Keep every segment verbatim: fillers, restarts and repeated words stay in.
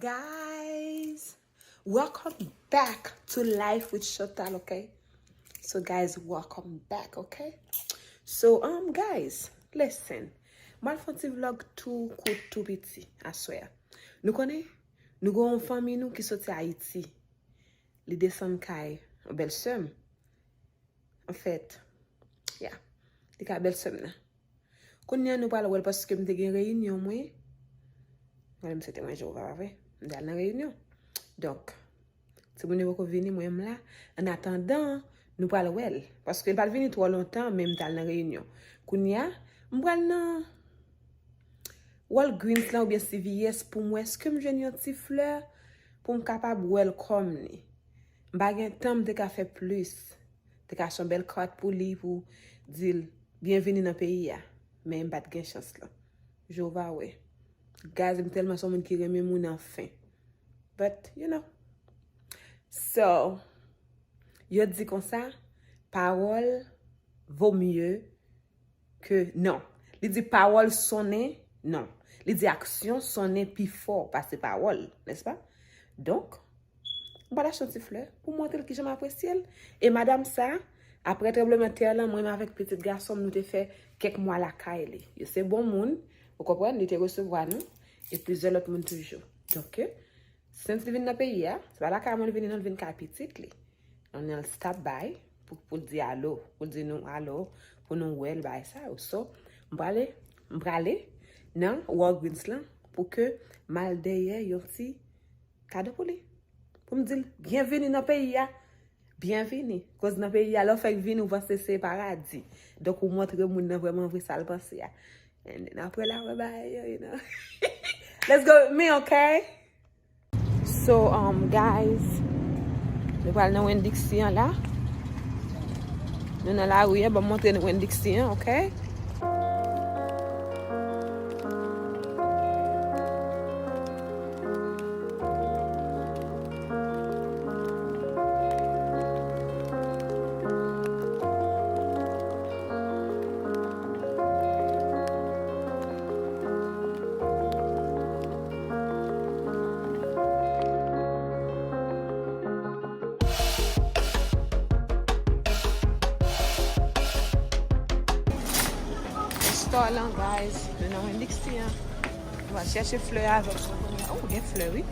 Guys, welcome back to Life with Chantal, okay? So guys, welcome back, okay? So, um, guys, listen. Mwen fè yon ti vlog tou kout, tou piti aswè a. Nou konnen, nou gen yon fanmi nou ki soti Ayiti. Li desann kay yon bèlsè m. Anfèt, ya, li ka bèlsè m nan. Kounye a nou pral wè l paske m te gen reyinyon mwen. Mwen menm se temwen Jewova, pa vre? M te al nan reyinyon. Donk, timoun yo poko vini, mwen m la. Annatandan, nou pral wè l. Paske l pa t vini twò lontan, men m t al nan reyinyon. Kounye a, m pral nan Walgreens la oubyen C V S pou m wè èske m jwenn yon ti flè pou m kapab welcome li. M pa gen tan, m te ka fè plis. Te ka achte yon bèl kat pou li, pou di l byenvini nan peyi a. Men m pa t gen chans lan. Jewova wè. Guys, m tèlman se yon moun ki renmen moun anfen. But, you know. So, yo di konsa, pawòl vo mye ke non. Li di pawòl sonnen, non. Li di aksyon sonnen pi fò pase pawòl, nèspa? Donk, m pral achte yon ti flè pou montre l kijan m apresye l. E madanm sa, apre tranblemanntè lan, mwen menm avèk pitit gason m, nou te fè kèk mwa lakay li. Yo se bon moun, ou konprann, li te resevwa nou, e plizyè lòt moun toujou. Donk, since li vin nan peyi a, se pa lakay mwen li vini non, li vin kay pitit li. Ann al stop by pou, pou l di alo, pou l di nou alo, pou nou wè l, bagay sa yo. So, m prale, m prale nan Walgreens lan pou ke m al dèyè yon ti kado pou li. Pou m di l, byenvini nan peyi a. Byenvini. Koz nan peyi a, lè w fèk vini, ou panse se paradi. Donk, ou montre moun nan vrèman vre sa l panse a. And then apre la, wè bagay yo, you know. Let's go with me, okay? So, um, guys, nou pral nan Winn-Dixie an la. Nou nan lari a, ban m montre nou Winn-Dixie an, okay? Store lan, guys. Nou nan Winn-Dixie an. Nou va chèche flè avèk nou kounye a. Oh, gen flè, wi.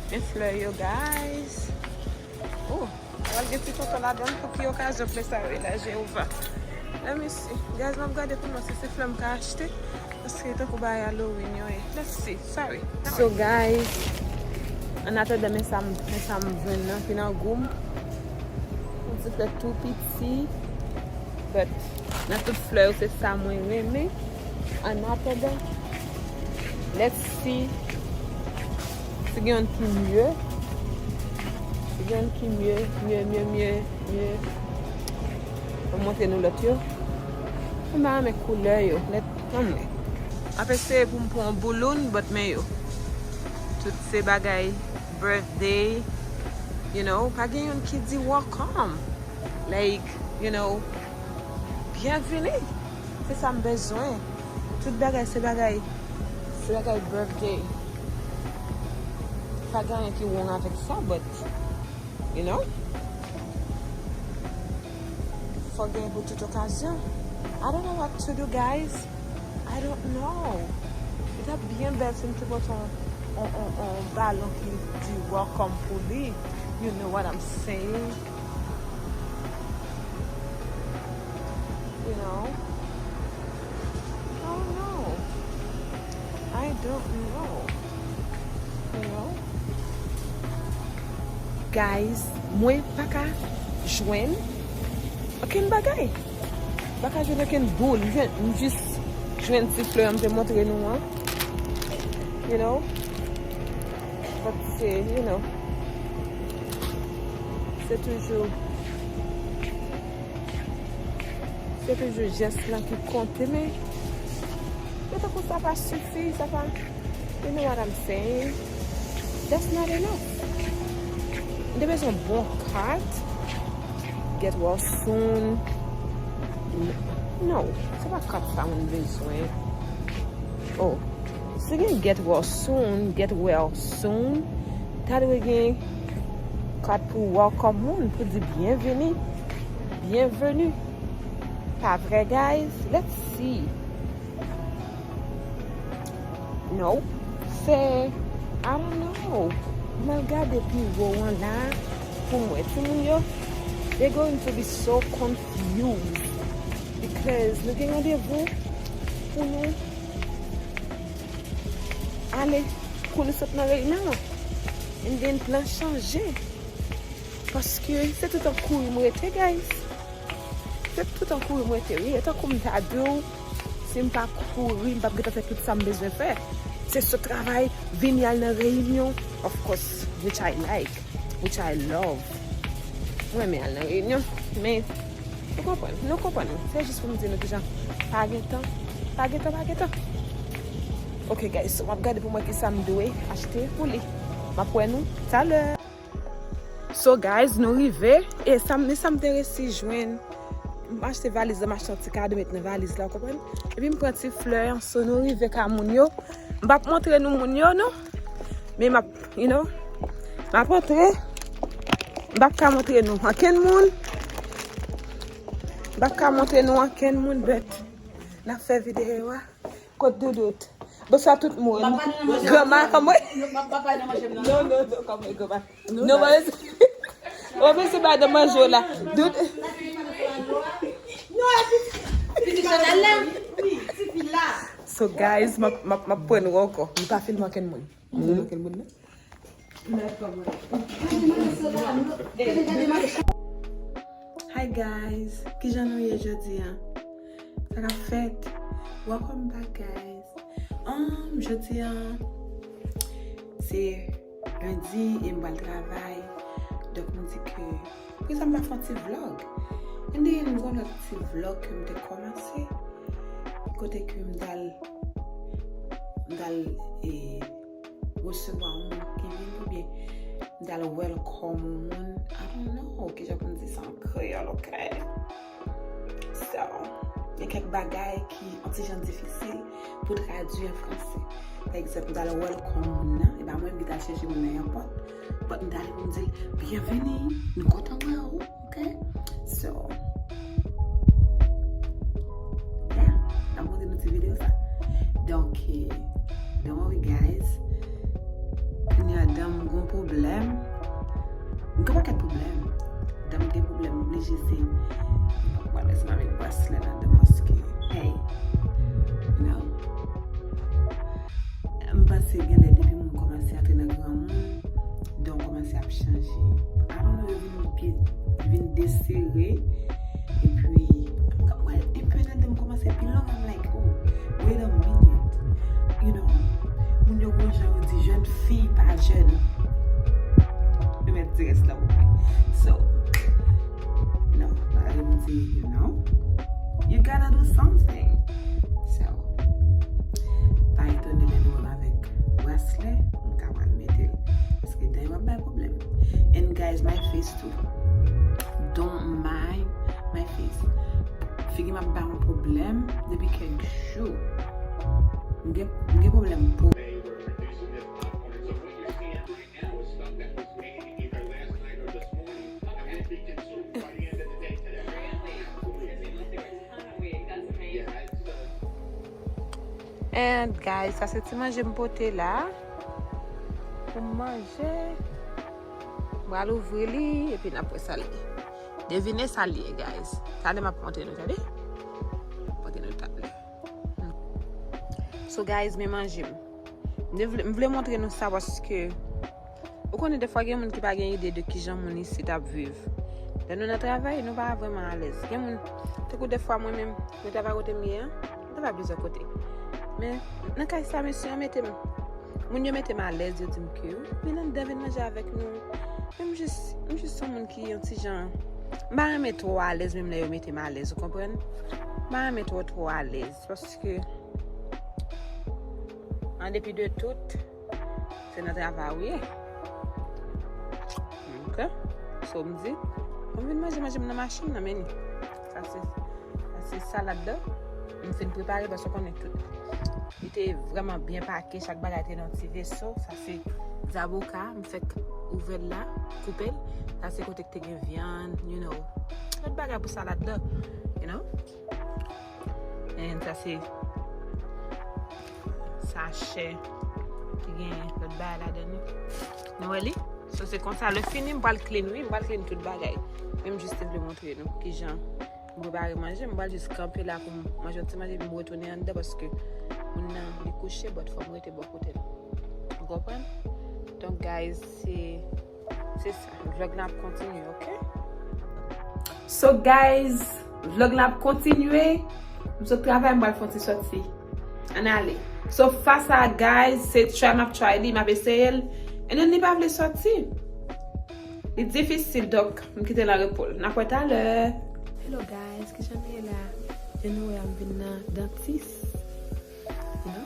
Gen flè yo, guys. Oh, pral gen ti tonton ladan l pou ki okazyon flè sa yo ye la, Jewova. Let me see. Guys, m ap gade pou mwen si se flè m ka achte. Paske tankou bagay Halloween yo ye. Let's see. Sorry. So, guys, annatandan, men sa m, men sa m jwenn nan ki nan gou m. Yon ti flè tou piti. But, nan tout flè yo, se sa mwen renmen. Annatandan, let's see si gen youn ki mye. Si gen youn ki mye, mye, mye, mye, mye. Mwen montre nou lòt yo. Mwen pa renmen koulè yo nèt, anmwe. M ap eseye pou m pran yon balloon, but men yo. Tout se bagay birthday, you know, pa gen youn ki di welcome. Like, you know, byenvini. Se sa m bezwen. Tout bagay, se bagay, se bagay birthday. Pa gen anyen ki wrong avèk sa, but, you know, fò gen pou tout okazyon. I don't know what to do, guys. I don't know. Li t ap byen bèl si m te pote yon, yon, yon, yon balon ki di welcome pou li. You know what I'm saying? You know? I don't know. I don't know. You know? Guys, mwen pa ka jwenn okenn bagay. M pa ka jwenn okenn boul. M jwenn, m jis jwenn ti flè m te montre nou an. You know? But se, you know, se toujou, se toujou jès lan ki konte, men, men tankou sa pa sifi, sa pa, you know what I'm saying? That's not enough. M te bezwen bon kat. Get well soon. No, se pa kat sa mwen bezwen. Oh, Si gen get well soon, get well soon, ta dwe gen kat pou welcome moun, pou di byenvini, byenveni. Pa vre, guys? Let's see. No, se, I don't know. M al gade pi wo an la pou m wè timoun yo. They're going to be so confused because nou gen randevou pou nou ale, pou nou sot nan reyinyon an. And then plan chanje. Paske se tout an kouri m rete, guys. Se tout an kouri m rete, wi. E tankou m ta di w, si m pa kouri, m p ap gentan fè tout sa m bezwen fè. Se sot travay, vini al nan reyinyon, of course, which I like, which I love. Mwen renmen al nan reyinyon, men nou konprann, nou konprann. Se jis pou m di nou kijan pa gen tan, pa gen tan, pa gen tan. Ok, guys, so m ap gade pou mwen kisa m dwe achte pou li. M ap wè nou talè. So, guys, nou rive. E sa m, e sa m te resi jwenn. M achte valiz la, m achte yon ti kado met nan valiz la, w konprann? Epi m pran ti flè an. So, nou rive ka moun yo. M p ap montre nou moun yo, non. Men m ap, you know, m ap antre. M p ap ka montre nou ankenn moun. M p ap ka montre nou ankenn moun, but n ap fè videyo a. Kot Doudout? Bonswa tout moun. Granma, kòman? Non, non, non, kòman, granma? Non, non, non, se pa nan manje w la. Dout. So, guys, m ap, m ap, m ap pran nou ankò. M pa filme ankenn moun. M pa filme ankenn moun, non. Hi guys, kijan nou ye jodi a? Sa k ap fèt? Welcome back, guys. Um, jodi a se lendi e m pral travay. Donk m di ke poukisa m pa fè yon ti vlog? And then m gen yon lòt ti vlog ke m te kòmanse. Kote ke m t al, m t al, e, resevwa yon moun ki vini oubyen m t al welcome yon moun. I don't know kijan pou m di sa an kreyòl, ok? So, gen kèk bagay ki yon ti jan difisil pou tradui an franse. Pa egzanp, m t al welcome moun nan, e pa mwen menm ki t al chèche moun nan nan èpòt, but m t ale pou m di l, "Byenveni, nou kontan wè w." Ok? So, yeah, n ap montre nou ti videyo sa. Donk, eh, don't worry, guys. Kounye a, dan m gon pwoblèm. M gen pakèt pwoblèm. Dan m gen pwoblèm, m oblije se, mwen lèz m avèk braslè ladan paske, hey, you know. M panse genlè depi moun kòmanse antre nan granmoun, dan w kòmanse ap chanje. I don't know, yo vin pi, vin desere. Epi, m ka wè, epi lè dan m kòmanse pi long, I'm like, "Oh, wait a minute." You know, moun yo gon jan yo di, "Jèn fi pa jèn." Nou mèt di rès la pou mwen. So, you know, pa vle m di, you know, you gotta do something. So, pa etone lè nou wè m avèk braslè, m ka pral mete l. Paske dan yo ap bay pwoblèm. And guys, my face too. Don't mind my face. Figi m ap ba m pwoblèm depi kèk jou. M gen, m gen pwoblèm po. And guys, sa se ti manje m pote la pou m manje. M pral ouvri li epi n ap wè sa l ye. Devine sa l ye, guys. Talè m ap montre nou, tande. M ap montre nou talè. So, guys, men manje m. M te vle, m vle montre nou sa paske ou konnen defwa gen moun ki pa gen ide de kijan moun isit ap viv. Lè nou nan travay, nou pa vrèman alèz. Gen moun, tankou defwa mwen menm, mwen travay kote m ye an, mwen travay plizyè kote. Men, nan kay sa, mesye an mete m, moun yo mete m alèz, yo di m ke, "Wi, vin anndan, vin manje avèk nou." Men m jis, m jis yon moun ki yon ti jan, m pa renmen twò alèz, menm lè yo mete m alèz, ou konprann? M pa renmen twò, twò alèz, paske, an depi de tout, se nan travay ou ye. Ok? So, m di, m vin manje, manje m nan machin nan, men sa se, sa se salad la. M fin prepare, paske w konnen tout. Li te vrèman byen pake, chak bagay te nan ti veso. Sa se zaboka, m fèk ouvè l la, koupe l. Sa se kote k te gen vyann, you know, lòt bagay pou salad la, you know. And sa se sachè ki gen lòt bagay ladan li. Nou wè li? So se konsa, lè fini, m pral clean, wi, m pral clean tout bagay. Men m jis te vle montre nou kijan m prepare manje, m pral jis kanpe la pou m manje yon ti manje, epi m retounen anndan paske moun nan li kouche, but fò m rete bò kote l. Ou konprann? Donk, guys, se, se sa. Vlog la ap kontinye, ok? So, guys, vlog la ap kontinye. M sot travay, m pral fè yon ti sòti. Ann ale. So, fas a, guys, se try m ap try li, m ap eseye l. And then li pa vle sòti. Li difisil, donk, m kite l an repo l. N ap wè talè. Hello, guys, kijan nou ye la? Jan nou wè a, m vin nan dantis. You know?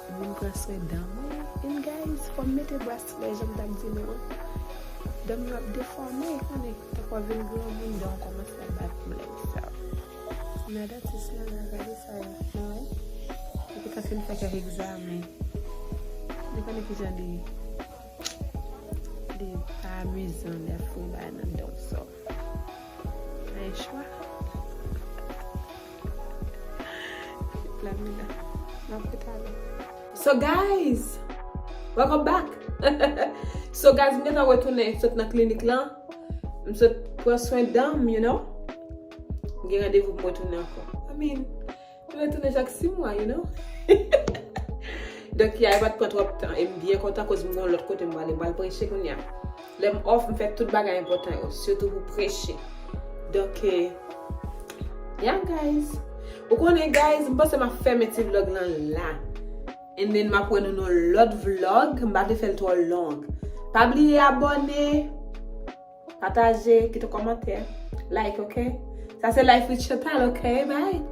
M vin pran swen dan mwen. And guys, fò m mete braslè, jan m t ap di nou an. Dan m yo ap defòme, konnen, tankou w vin granmoun, dan w kòmanse ap bat blèm sa. Nan dantis la, nan gade sa yo, nou wè? Epi tankou m fè kèk egzamen. Nou konnen kijan li, li pa amizan lè fou bagay nan dan w sa. Ay, chwa. Lamina. N ap retalè. So, guys, welcome back. So, guys, m gentan retounen sot nan klinik lan. M sot pran swen dan m, you know. M gen randevou pou m retounen ankò. I mean, m retounen chak sis mwa, you know. Donk, ya, e pa t pran twòp tan. E m byen kontan koz m gen yon lòt kote m prale. M pral preche kounye a. Lè m off, m fè tout bagay enpòtan yo, sitou pou preche. Donk, eh, yeah, guys. Ou konnen, guys, m panse m ap fèmen ti vlog lan la. And then, m ap wè nou nan lòt vlog. M pa vle fè l twò long. Pa bliye abòne, pataje, kite yon kòmantè, like, ok? Sa se Life with Chantal, ok? Bye!